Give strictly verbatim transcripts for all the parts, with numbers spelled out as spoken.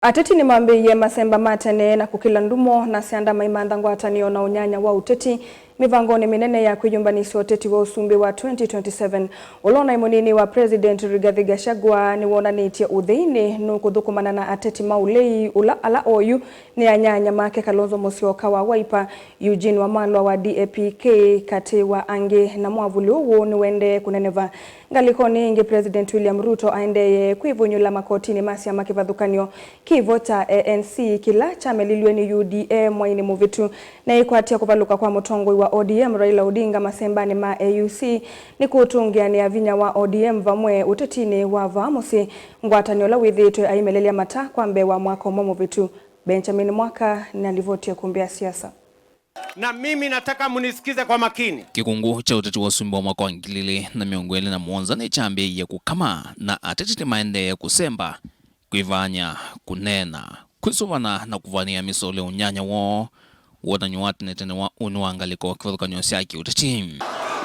Ateti nĩmambĩĩie masemba ma tene na kũkĩla ndumo na syanda maimantha ngwatanĩo na ũnyanya wa ũteti mĩvangonĩ mĩnene ya kwĩyũmbanĩsya ũteti wa ũsumbĩ wa twenty twenty-seven. Ũla ũnaĩ mũnini wa President Rigathi Gachagua nĩwonanĩtye ũtheinĩ nũkũthũkũmana na ateti ma ũlei ũla ala oyu nĩ anyanya make Kalonzo Musyoka wa Wiper, Eugene Wamalwa wa D A P K, katĩ wa angĩ, na mwavuli ũũ nĩwendee kũneneva. Ngalĩkonĩ ĩngĩ, President William Ruto aendee kwĩvũnyũla makotinĩ ma syama kĩvathũkany'o kĩvo kya A N C kĩla kyamelilw'e nĩ U D A mwainĩ mũvĩtu, na ĩkwatya kũvalũka kwa mũtongoi wa O D M Raila Odinga masembanĩ ma A U C nĩ kũtũngĩanĩa vinya wa O D M vamwe ũtetinĩ wa vaa mũsyĩ, ngwatanĩo ũla wĩthĩĩtwe aimelelya mata kwa mbee wa mwaka ũmwe mũvĩtu. Benjamin Mwaka na livoti ya Kumbi ya Siasa. Na mimi nataka munisikize kwa makini. Kĩkũngũ kya ũteti wa ũsumbĩ wa mwaka wa ngili ilĩ na mĩongo ĩlĩ na mũonza nĩkyambĩĩie kũkama, na ateti nĩmaendee kũsemba, kwĩvaany'a, kũneena, kwĩsũvana na kũvanĩa mĩsolya ũnyanya woo, wonany'o wa tene tene wa ũnĩ wa ngalĩko kĩvathũkany'o sya kĩũteti.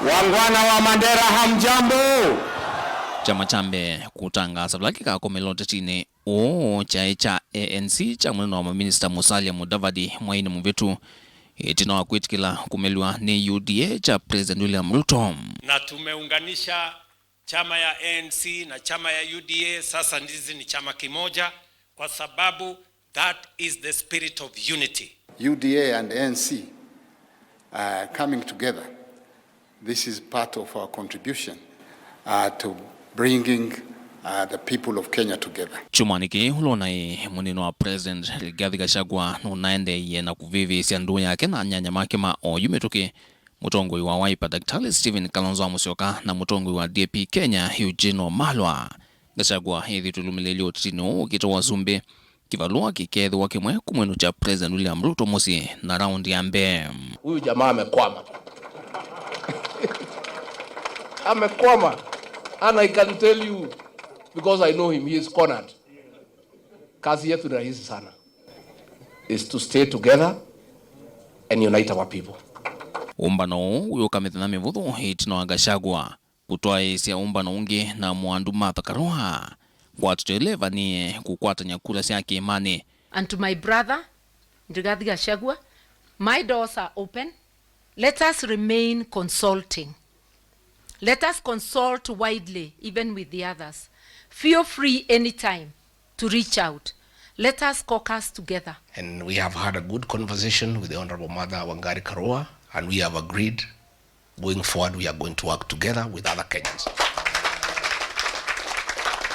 Wangwana wa Mandera, hamjambo? Kyama kya mbee kũtangaasa vala kĩkakomela ũtetinĩ ũũ kyaĩ kya A N C kya mũnene wa maminista Musalia Mudavadi mwainĩ mũvĩtu, ĩtina wa kwĩtĩkĩla kũmelw'a nĩ U D A kya President William Ruto. Na tumeunganisha chama ya A N C na chama ya U D A, sasa ndizi ni chama kimoja, kwa sababu that is the spirit of unity. U D A and A N C are coming together. This is part of our contribution, uh, to bringing, uh, the people of Kenya together. Kyumwanĩ kĩĩ, ũla ũnaĩ mũnini wa President Rigathi Gachagua nũnaendeeie na kũvĩvĩĩsya ndũũ yake na anyanya make ma oyu mĩtũkĩ, mũtongoi wa Wiper Daktari Stephen Kalonzo wa Musyoka na mũtongoi wa D A P Kenya Eugene Wamalwa. Gachagua ethĩĩtwe ũlũmĩlĩĩlyo ũtetinĩ ũũ ũkĩte wa ũsumbĩ, kĩvalũa kĩkeethĩwa kĩmwe kũmwĩnũkya President William Ruto mũsyĩ na raundi ya mbee. Huyu jamaa amekwama. Amekwama. And I can tell you, because I know him, he is cornered. Kazi yetu ni rahisi sana. Is to stay together and unite our people. Ũmbano ũũ wĩũka mĩthenya mĩvũthũ ĩtina wa Gachagua kũtwaĩĩsya ũmbano ũngĩ na mũandu Martha Karua, ngwatanĩo ĩla ĩvanie kũkwatany'a kura sya kĩĩmanĩ. And to my brother, Rigathi Gachagua, my doors are open. Let us remain consulting. Let us consult widely, even with the others. Feel free anytime to reach out. Let us caucus together. And we have had a good conversation with the Honorable Martha Wangari Karua, and we have agreed going forward, we are going to work together with other Kenyans.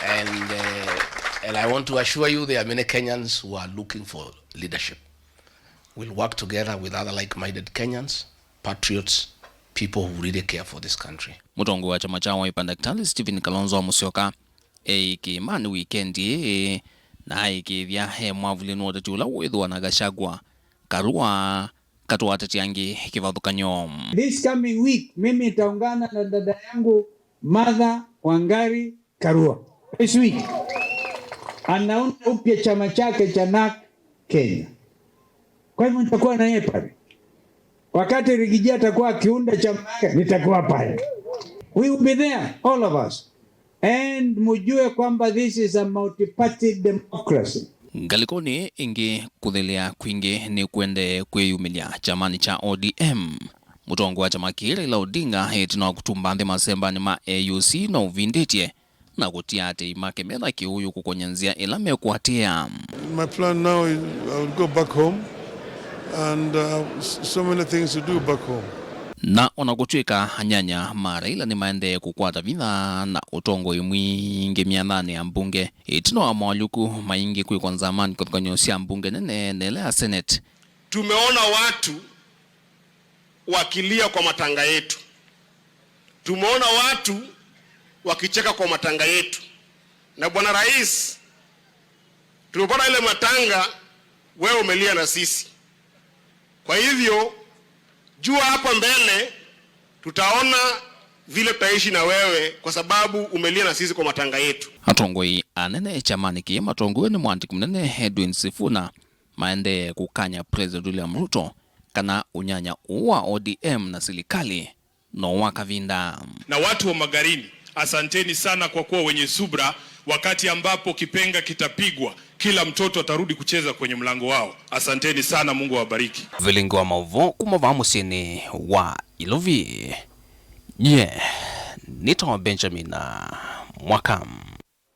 And, uh, and I want to assure you, there are many Kenyans who are looking for leadership. We'll work together with other like-minded Kenyans, patriots, people who really care for this country. Mũtongoi wa kyama kya Wiper Daktari Stephen Kalonzo wa Musyoka eĩ kĩĩmanĩ wikendi ĩĩ, na aĩkĩĩthya e mwavulĩnĩ wa ũteti ũla wĩthĩwa na Gachagua, Karua, katĩ wa ateti angĩ kĩvathũkany'o. This coming week, mimi nitaungana na dada yangu Martha Wangari Karua. This week, anaunda upya chama chake cha NARC Kenya. Kwa hivyo nitakuwa na yeye pale. Wakati Rigiji atakuwa akiunda chama yake, nitakuwa pale. We will be there, all of us. And mujue kwamba this is a multi-party democracy. Ngalĩkonĩ ĩngĩ, kũthelea kwingĩ nĩ kũendee kwĩyumĩlya kyamanĩ kya O D M. Mũtongoi wa kyama kĩĩ Raila Odinga ĩtina wa kũtumba nthĩ masembanĩ ma A U C no ũvindĩtye na kũtia aatĩĩi make mena kĩũũyũ kũkony'a nzĩa ĩla mekwatĩĩa. My plan now is I will go back home and, uh, s-, so many things to do back home. Na ona kũtw'ĩka anyanya ma Raila nĩmaendee kũkwata vinya na ũtongoi mwingĩ myathanĩ ya mbunge, ĩtina wa moalyũku maingĩ kwĩkwa nzamanĩ kĩvathũkany'o sya mbunge nene na ĩla ya Senate. Tumeona watu wakilia kwa matanga yetu. Tumeona watu wakicheka kwa matanga yetu. Na Bwana Rais, tumepata ile matanga, wewe umelia na sisi. Kwa hivyo, jua hapa mbele, tutaona vile tutaishi na wewe kwa sababu umelia na sisi kwa matanga yetu. Atongoi anene kyamanĩ kĩĩ matongoew'e nĩ mũandĩki mũnene Edwin Sifuna maendee kũkany'a President William Ruto kana ũnyanya ũũ wa O D M na silikalĩ no wa kavinda. Na watu wa Magarini, Asanteni sana kwa kuwa wenye subra. Wakati ambapo kipenga kitapigwa, kila mtoto atarudi kucheza kwenye mlango wao. Asanteni sana, Mungu awabariki. Vilingi wa maũvoo kuma vaa mũsyĩnĩ wa Ilovi. Nye nĩtawa Benjamin Mwaka.